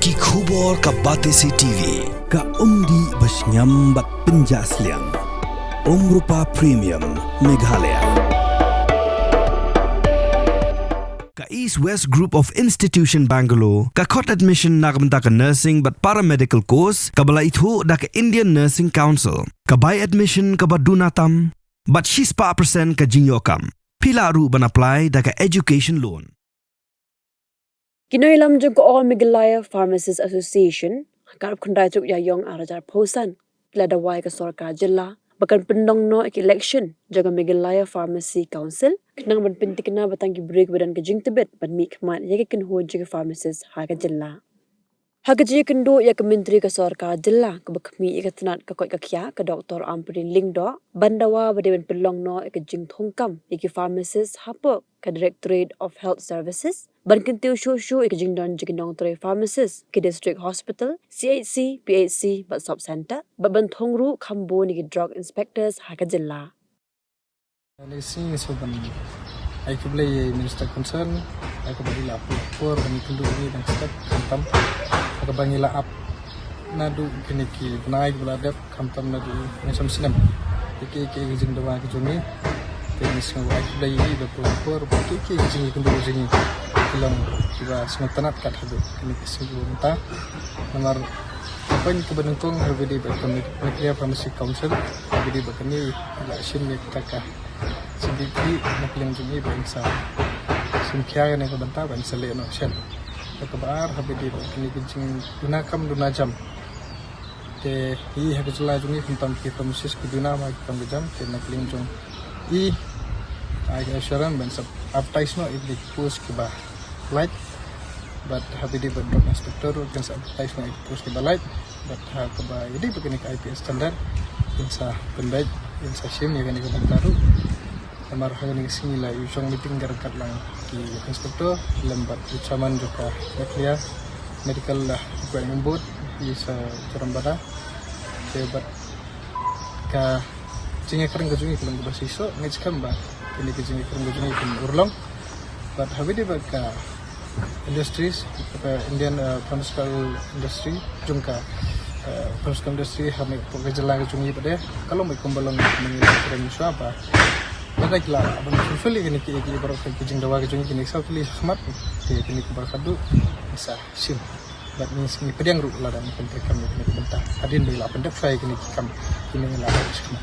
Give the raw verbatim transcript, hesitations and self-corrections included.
Ki khubor ka Batesi T V, ka umdih ba shngiam bad pynjah sliang. Umrupa Premium, Meghalaya. Ka East West Group of Institution Bangalore, ka khot admission na ka bynta ka nursing bad paramedical course, kaba la ithuh da ka Indian Nursing Council, ka bai admission kaba duna tam, bad shispah percent ka jingïoh kam. Phi lah ruh ban apply da ka education loan. Ki nongïalam jong ka All Meghalaya Pharmacist Association, ha ka arphew khyndai tarik Ïaïong arhajar arphew san, ki la dawa ïa ka sorkar jylla ba kan pynlong noh ïa ka election jong ka Meghalaya Pharmacy Council, khnang ban pynthikna ba tang ki briew kiba don ka jingtbit ban mihkhmat ïa ka kynhun jong ki pharmacist ha ka jylla. Ha ka jingïakynduh ïa ka Myntri ka sorkar jylla kaba khmih ïa ka tnat ka koit ka khiah, ka Doctor Ampareen Lyngdoh, ban dawa ba dei ban pynlong noh ïa ka jingthung kam ïa ki pharmacist hapoh ka Directorate of Health Services, ban kyntiew shuh shuh ïa ka jingdon jong ki nongtrei pharmacist ki District Hospital, C H C, P H C bad Sub Centre, bad ban thung ruh kham bun ïa ki drug inspectors ha ka jylla. Ngi sngew sngewbha ban ai khublei ïa i Minister concern, ïa kaba i la pynlong por ban ïakynduh ïa ngi dang step, khamtam ïa kaba ngi la ap naduh kine ki bnai kiba la dep, khamtam naduh ngi shem snem. Ïa ki, ïa ki jingdawa ki jong ngi. Te ngi sngew ai khublei ïa i da pynlong por ba ki, ki jingïakynduh jong ngi ki long kiba sngewtynnat kat haduh kine ki sngi kiba mynta. Namar ka point kaba nyngkong haba ïadei bad ka Meghalaya Pharmacy Council, haba ïadei bad kane la shim ïa kata ka sngewbha na ka liang jong ngi ba ngin sa shim khia ïa kane ka bynta ba ngin sa leh noh shen. Te kaba ar haba ïadei bad kane ka jingduna kam duna jam. Te i ha ka jylla jong ngi khamtam ki pharmacist ki duna ma ki kam ki jam, te na ka liang jong i ai ka assurance ba ngin sa advertise noh ïa ki post kiba lait. Bad haba ïadei bad drug inspector ruh ngin sa advertise noh ïa ki post kiba lait. Bad ha kaba ïadei bad kane ka I P S standard ngin sa pynbeit, ngin sa shim ïa kane ka bynta ruh. Namar ha kane ka sngi la ïa shong meeting ryngkat lang ki inspector lem bad ki chairman jong ka Meghalaya Medical, ah, Recruitment Board, i Sir Joram Bada. Te bad ka jingïakren ka jong ngi ka long kaba shisha, ngeit skhem ba kane ka jingïakren ka jong ngi kan urlong. Bad haba ïadei bad ka industries, ka Indian, uh, pharmaceutical industry, jong ka, uh, pharmaceutical industry ha ne ka jylla ka jong ngi pat de, ka long ba kumba long mynta ngi la kren shuwa ba lada ki lah ban fulfill ïa kine ki, ki baroh ki jingdawa ki jong ngi, kine ki saw tylli shakhmat, te kine ki baroh khadduh ngin sa shim. Bad ngi, ngi pdiang ruh lada ngi pyntreikam ïa kine ki bynta hadien ba ngi la pyndep shuwa ïa kine ki kam, kine ngi la shim.